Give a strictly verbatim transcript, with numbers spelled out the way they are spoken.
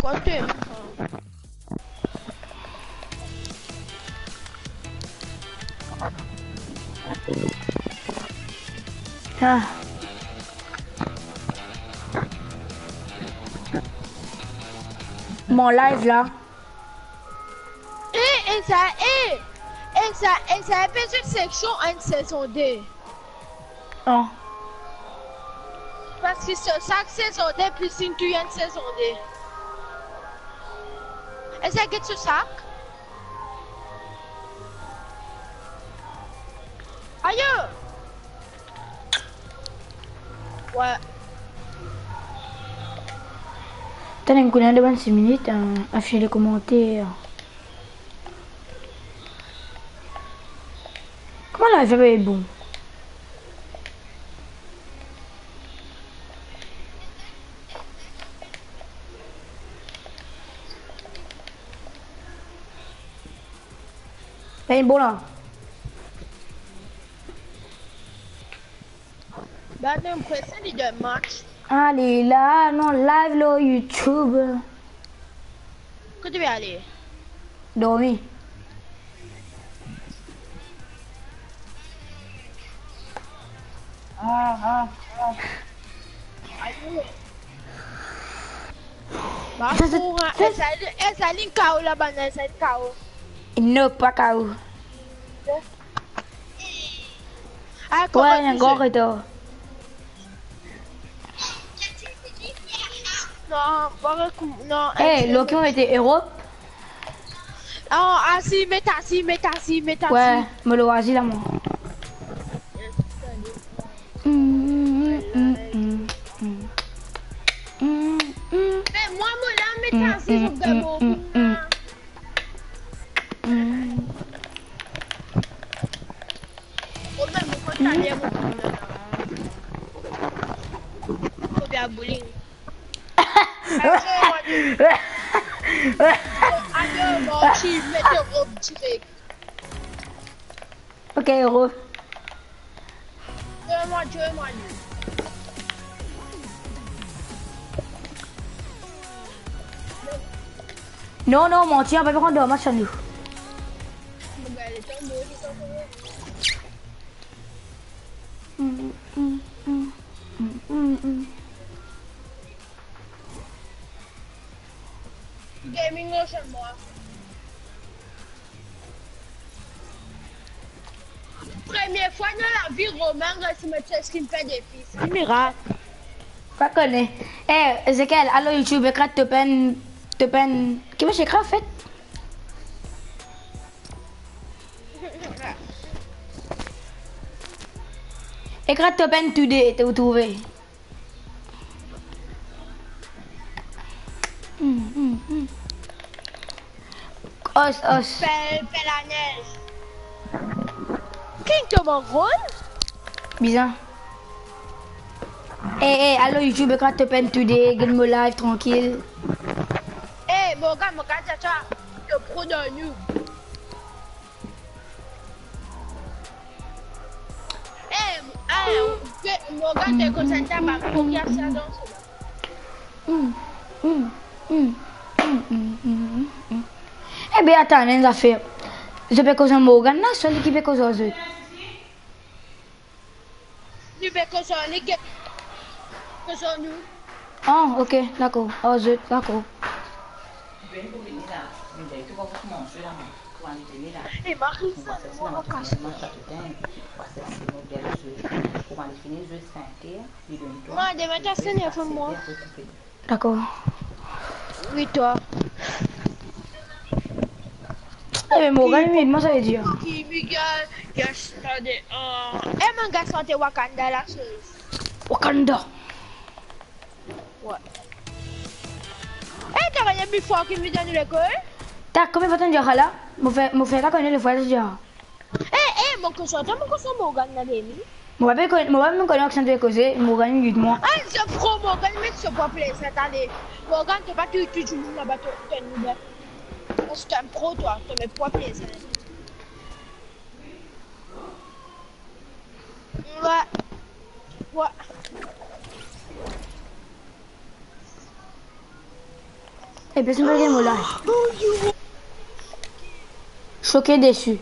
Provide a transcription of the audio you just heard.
Kote? Ah. Mon live la. E, e sa, e, e sa, e sa, e pe zwe seksion enn sezon de. Non. Parski so sak sezon de plis inn touy enn sezon de. Esa get so sak. Ayo! Wi. Tann, kouma ena devan sis minit, eh, afis le komanter. Kouma live la pe bon? Pe bon la. Ba, nou preske li de match. Ale la, nou live lor YouTube. Kot to pe ale? Dormi. Ah, ah, ah. Ayo. Ba, sa, sa, pou, sa, eh, sa, eh, sa, li K O laba, non, sa, li K O. Non, pa K O. Ah, wi, koman ena gran retar. Non, pa rekou-, non, eh, eh, Loki, mo mete Europe. Oh, Azi, met Azi, met Azi, met Azi. Wi, mo lor Azi la, mwa. Mm, mm, mm. Me mwa, mo la, met Azi, mm, zot dan, mm, mo, mm, mm. Mm. Ou mem, ou konn ale, ou konn ale. Ou bien bowling. Ayo, mwa, ti met Europe direk. Ok, Europe. Zwe mwa, zwe mwa, li. Non, non, manti, pa pran de match a nou. Gaming non selman. Premie fwa dan lavi Romain res met so skin pe depis. Mira. Pa kone. Eh, Ezekiel, al lor YouTube, ekrir to pen, to pen, ki mo ekrir anfet? Ekrir to pen today, to trouve. Hmm, hmm, hmm. Os, os. Pe, pe lanez. King to mon rol? Bizin. Eh, eh, al lor YouTube, ekrir to pen today, get mo live, trankil. Eh, Morgan, Morgan, tya, tya, to pro dan nou. Eh, eh, Morgan, to konsantre pa, Morgan, sa dans la. Hmm, hmm, hmm. Eh ben, atann, enn zafer. Zot pe koz ar Morgan la, swa li ki pe koz ar zot? Li pe koz ar li, ki koz ar nou. Ah, ok, dakor. Ar zot, dakor. E Marisa, nou, nou kas. Mwa, demin to aste telefon mwa. Dakor. Wi, twa. Eh, Morgan, li, mwa, sa ve dir. Ki Miguel, yes, tande, ah. Eh, mon gason, te Wakanda la, so. Wakanda. Wi. Eh, to gagn bifo ki mi donn lekol? Ta, kouma pa tann dir la? Mo fer, mo fer ta kone lefwa dir. Eh, eh, mo koz ar twa, mo koz ar Morgan la, baby. Mo pa pe kon-, mo pa mem konn ki sa to pe koze, Morgan, li dir mwa. Ah, se pro Morgan, met so pwar plezir, tande. Morgan, to pa tou, tou dimoun laba, to, to nou bien. Parski to enn pro, twa, to met pwar plezir. Wi. Wi. E personn pa gagn mo la. Soke desi.